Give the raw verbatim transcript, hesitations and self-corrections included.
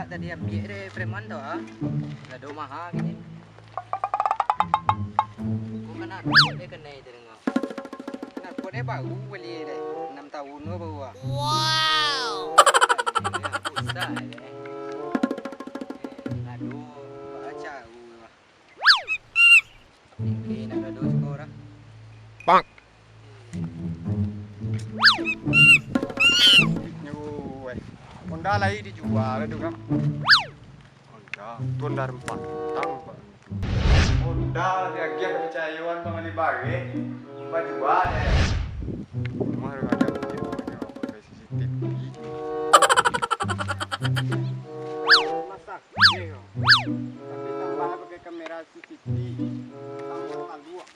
Tadi ambiak dek preman tu, ah. Lah do maha kini. Ko knalpot dek kanai tadi ngau. Knalpot dek baru bali dek. Anam taun ko baru, ah. Wow. Susah dek. Aduh, baca aku. Tinggi nak gaduh siko dah. Pak. Duitnyo, weh. Honda lai dijual tu kan. Honda, tu Honda rampasan, Pak. Honda diagiah kepercayaan Bang Ali Bare, bajual, eh. Rumah dah ada, pakai C C T V. Masak, eh, kau. Tapi tambah pakai kamera C C T V. Tambah taluak.